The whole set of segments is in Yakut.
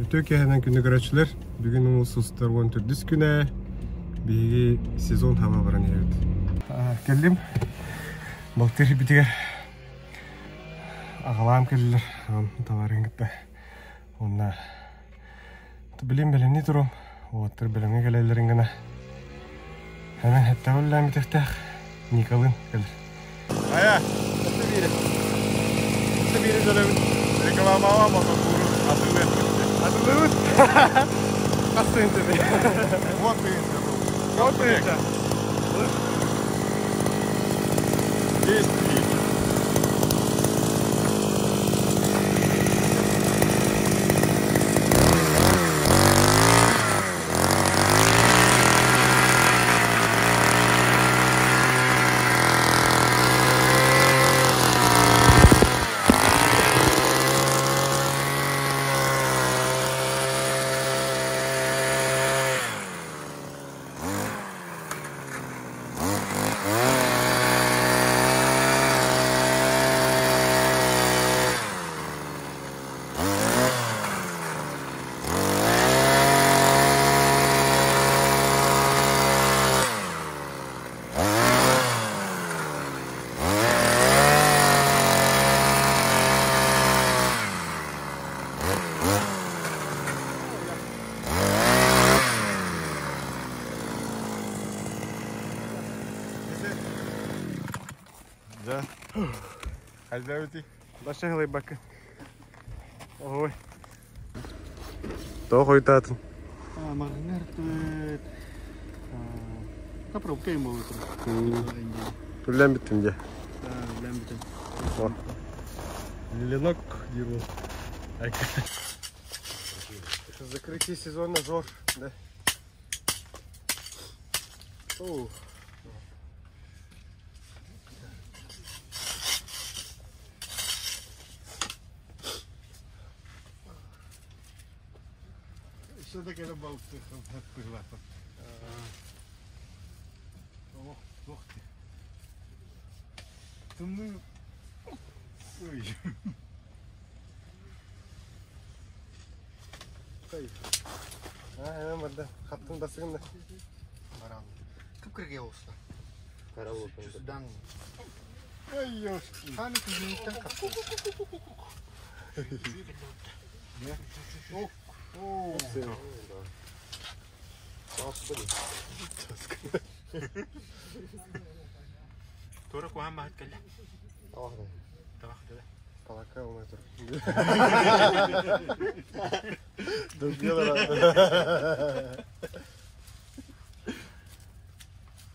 Үтүө киэһэнэн күндү көрөөччүлэр. Бүгүн улуус устар 14 күнэ. Биһиги сезон хаба баран иһэбит. Кэллим. Балтыр битигэр аҕалаам кэллилэр. Товарын кытта. Онна билим бэлэмни турум. Уоттар бэлэмҥэ кэлэллэрин гына. Ханан хэттэҕиллээн бүтүөхтээх Николын кэлэр. Айа, это бири. Это бири төлөбүт. Рекламаға мотокуру атылы. Атылыбыт. Хас тыһынча Вот тыһынча. Вот тыһынча. 10 тысяч. Да. Хайдабыти? Баша хылайбакка. Ой. Тоҕо хойутаатын? Маҕаһыыҥҥа ырыттыбыт. Пробка им буолла Үллэн бүттүм дьэ. Үллэн бүтүн. Ленок диир буол. Закрытие сезона зор, да? Оу. Өссө да кэлэн балыктыахха быһыылаах. Ох, туох дии. Тымныы. Ой. А, барда. Хаттын басыгын да. Баран. Кып-кыргыя оҕуста. Чудан. Ай, ёшки. Хааны күһүнүттэн хаппы. Ох, о. Туора куһаан баһыт кэллэ. Табах да. Талака умай тур.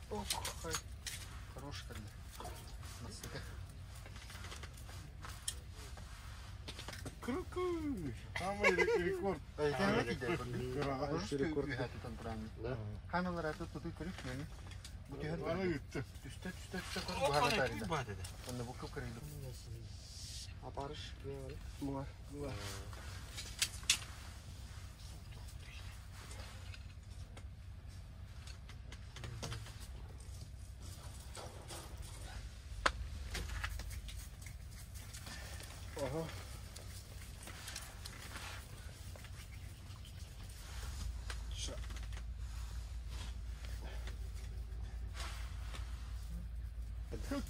Ох, хорош кэллэ. Настыка. Круку! Самый рекорд. Рекорд. Була. Ага.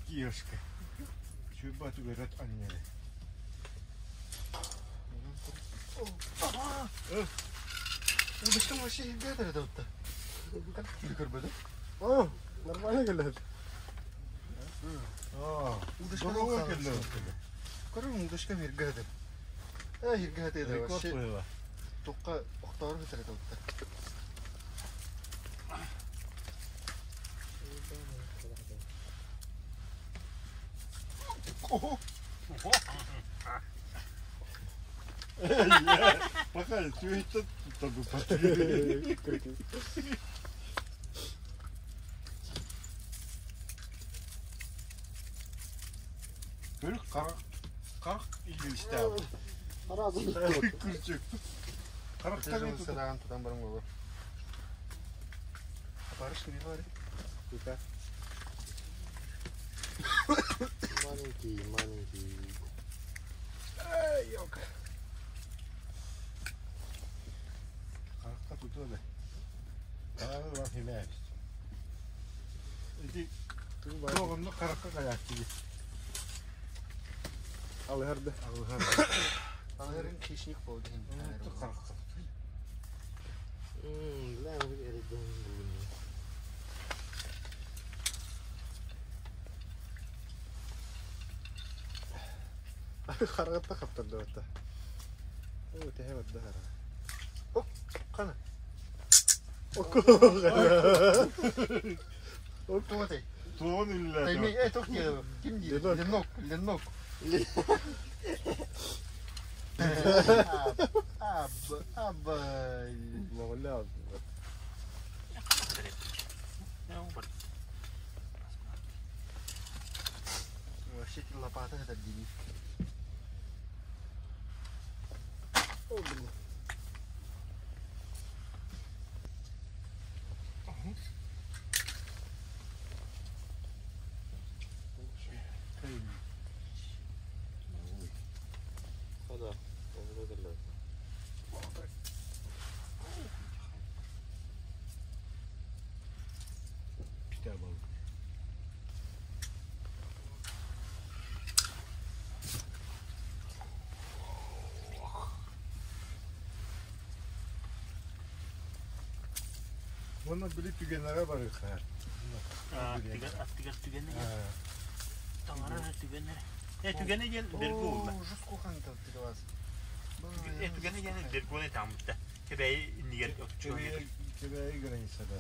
Кешка. Чуйбат үөрөт анньары. О, нормально келет. Пока сүйөттө Көрүк карак карак илистää. Күрчүк. Карактан Маленький, маленький. Ай, ёлка. да. Аҕаны бар химээбит. Ити туох онно харахха кайааччы. Алыһар да. Алыһар. Алыһарын хищник болды. Харахха. Харахта хаптарды батта. О, тэһэ барда хара. О, қана. Оку. Туотай. Туон иллээ. Тайми, э, туох диэ? Ким диир? Ленок. Ленок, Ленок. Аб, аб. Моголя. Вообще лопата это дини. О, блин. Kitap aldım. Оны били түгенлere барыхар. Аттыгар түгенне. Таңара түгенне. Э түгенне ден берге oldu. Жестко хан там вас. Э түгенне ден берге тамытта. Кебей нигер отчуга. Кебей границада.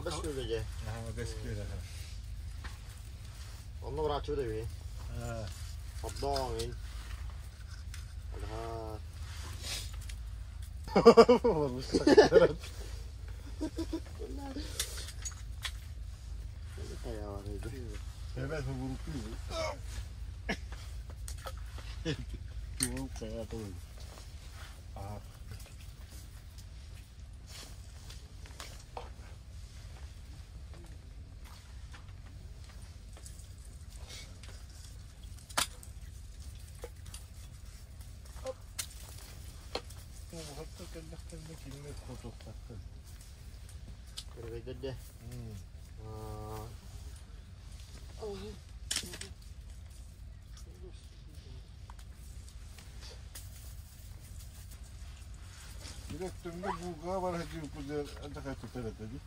Бес күлге. Ага, бес күлге. Онно врачу да би. Аа. Оддоң ин. Алха. Evet, bu vurup Vurup kaya doğru. Aha. Hatta kellehtende kimle koltuktattı. Көрбөйдөрдө. Direktöründe bulgağa var hadi kuzer ancak tutar dedi.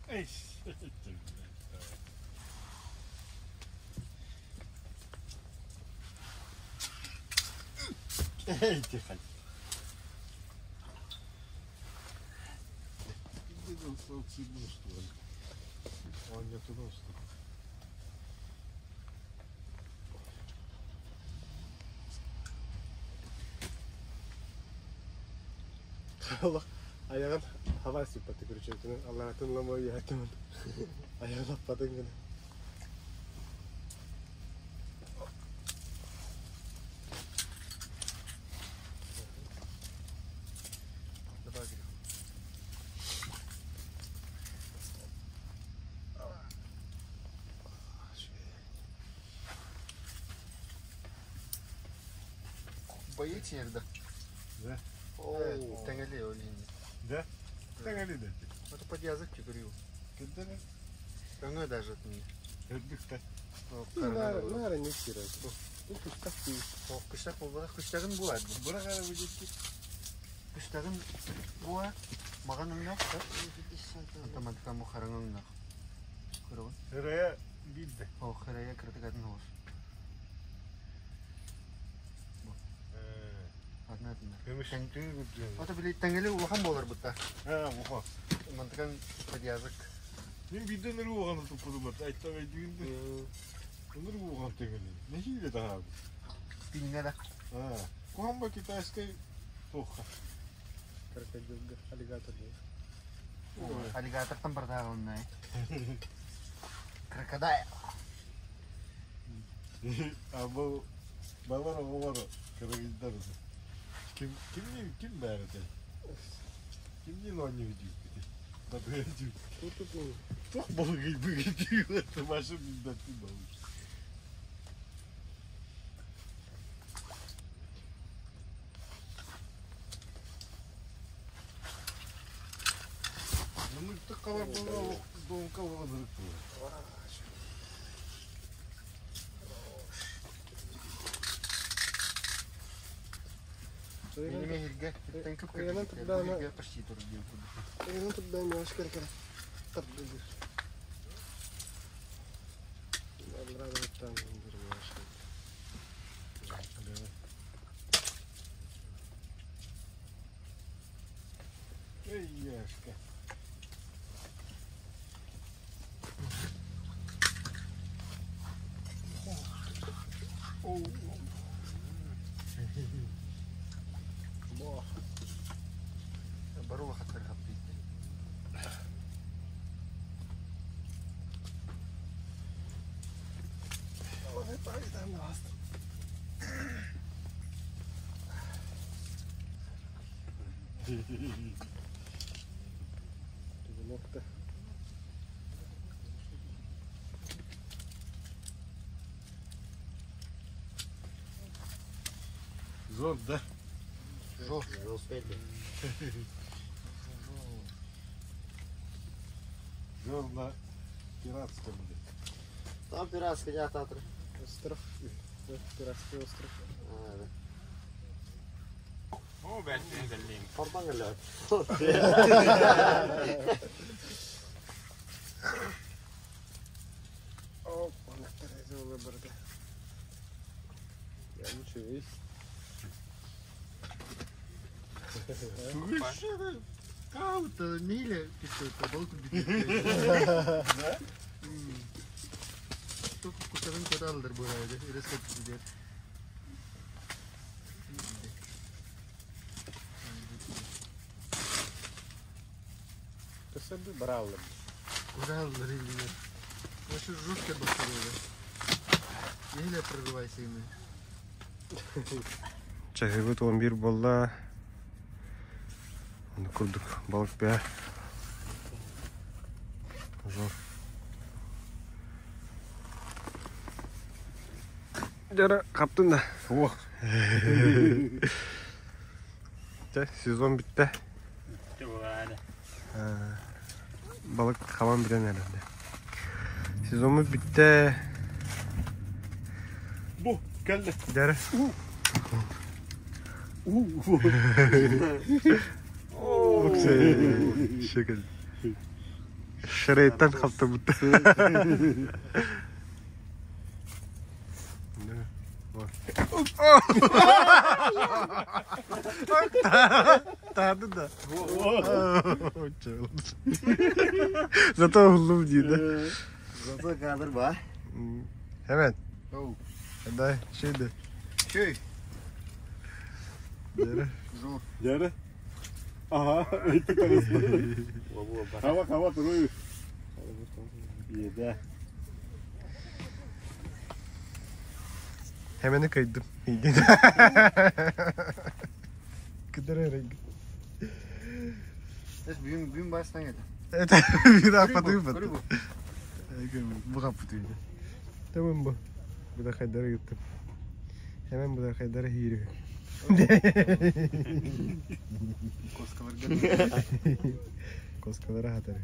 Ey. Ey, тихо. Allah ayağın hava sıpatı görüşüyorsun. Allah'ın lama yattım. Ayağın atladın gene. Боец ерді. Да. О, тәңеле олин. Да? Тәңәле дә. Это под язык чүгүрү. Кендене Өңө даже от меня. өрдүктә. Нара не кирәк. Бу күштәк ди. О, күштәк булбада күштәген буа. Бура кара бүҗәкки. Күштәген буа. Маган өңнәк. Автоматика му хараң өңнәк. Көрөң. Хөрәя билде. О, хәрәя кертегәдин ос. Көмүс. Тыҥ үрдүнэн. Ото били тэҥэли улахан буолар бутта. Ha, буха. Мантыкан подъязык. Мин биирдэн өрүү уҕаны туппутум бат. Айта өйдүүн де. Өнөр уҕан тэҥэли. Нэһиилэ таһаабыт. Пиҥҥэ да. Ha. Куһан ба китайскай туохха. Крокодилга, аллигатор диэн. Аллигатортан бардааҕылыннай. Крокодайл. А бу балар оҕолор кыргыздар ким кимниин ким баар этэй? Кимниин оонньуу дьүүккүтүй? Батыга дьүүк. Туох балыгый быгый Маша билбэттин балык. Намыктык хабар буолла донка олох буолар. Минеме иһиргэ иттэн күп Ыйанан турдаана иһиргэ почти турар диэн курдук. Ыйанан турдаана миэхэ кэлэ тардыгыр. Аллара бир миэхэ. Эй, Яшка. Бары улахаттар хаптыйды. Nokta. Zor да. Жор. Велосипед. Zor на пиратском. Там пиратский театр. Остров. Пиратский остров. А, да. О, бәлтен кэллиҥ. Хорбан кэллэ. О, она барда. Я ничего есть. Каута, миля, пистолет, балку бит. Только кутарын куталдыр буолар, резко gider. Төсөбү баралым. Куталдыр или Вообще жестко басырды. Еле прорывайся ими. Чаһыбыт 11 буолла. Оны курдук балык бää. Зор. Жара хаптын да. Ох. Чэ, сезон бүтте. Бүттэ буолааны. Балык хабан бүтэн эрэллэр. Сезонмут бүтте. Бу кэллэ. Жара. Шекел. Шырайттан хапта бүтте. Тады да. Зато уллум дейді. Зато кадр ба. Hemen. Оу. Дай, şeydi. Чөй. Жара. Жор. Жары. Ага, өйтіп тарасты. Хава, хава, тұрой. Еде. Hemen kaydım. Кыдыр эрэг. Эс бүгүн бүгүн бастан келди. Evet, bir daha patı patı. Көрү бу. Bu kapı tüydü. Tamam bu. Bu da kaydara gittim. Hemen bu da kaydara yürüyor. Коскаларга. Koskalara hatar.